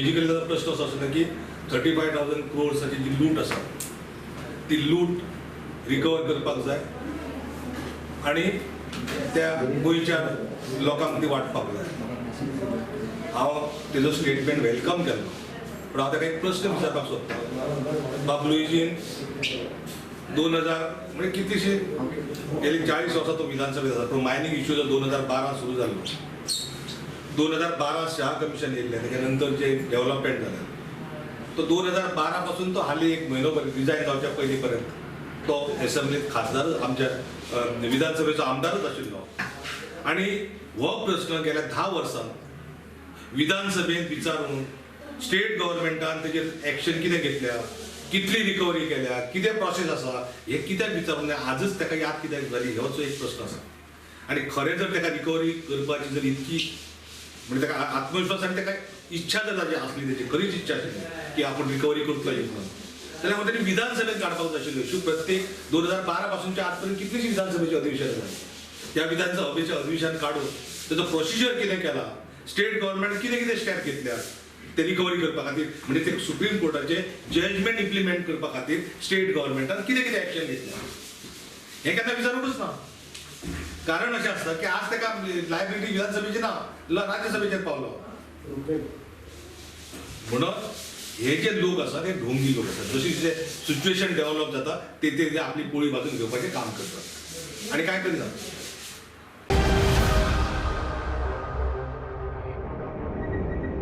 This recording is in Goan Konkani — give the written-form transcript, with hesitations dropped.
बेजिकली ताजो प्रश्न असो आसलो की 35,000 क्रोर्साची जी लूट आसा ती लूट रिकवर करपाक जाय आनी त्या गोंयच्या लोकांक ती वांटपाक जाय. हांव तेजो स्टेटमेंट welcome केल्लो, पूण हांव ताका एक प्रश्न विचारपाक सोदतां. बाब लुईजीन 2000 म्हणजे कितलीशी गेली 40 वर्सां तो विधानसभेत आसा, पूण मायनींग इश्यू जो 2012 सुरू जाल्लो, 2012 शाह कमिशन येयल्लें, तेच्या नंतर जे डेव्हलपमेंट जालें तो 2012 पासून तो हालीं एक म्हयनो पर्यंत रिजायन जावच्या पयलीं पर्यंत तो एसेंब्लीत खासदार आमच्या विधानसभेचो आमदारच आशिल्लो. आनी हो प्रश्न गेल्या 10 वर्सां विधानसभेंत विचारून स्टेट गव्हर्मेंटान तेजेर एक्शन कितें घेतल्या, कितली रिकवरी केल्या, कितें प्रोसेस आसा हें कित्याक विचारूंक ना, आजच ताका याद कित्याक जाली होच एक प्रश्न आसा. आनी खरें जर ताका रिकवरी करपाची जर इतकी म्हणजे ताका आत्मविश्वास आनी ताका इच्छा जर ताजी आसली, तेजी खरीच इच्छा आशिल्ली की आपूण रिकवरी करतलो म्हणून, जाल्यार हांव तेणी विधानसभेत काडपाक जाय आशिल्ल्यो. इशू प्रत्येक 2012 पासूनच्या आजपर्यंत कितलीशीं विधानसभेची अधिवेशन जाली, त्या विधानसभेचें अधिवेशन काडून तेजो प्रोसिजर कितें केला, स्टेट गव्हर्मेंट कितें कितें स्टेप घेतल्या ते रिकवरी करपा खातीर, म्हणजे ते सुप्रीम कोर्टाचे जजमेंट इम्प्लिमेंट करपा खातीर स्टेट गव्हर्मेंटान कितें कितें एक्शन घेतल्या हें केन्ना विचारूंकच ना. कारण अशें आसता की आज ताका लायबिलिटी विधानसभेची ना, राज्यसभेचेर पावलो. म्हणून हे जे लोक आसा ते ढोंगी लोक आसात, जशी जे सिच्युएशन डेव्हलप जाता ते ते आपली पोळी बाजून घेवपाचें काम करतात आनी कांय करिना.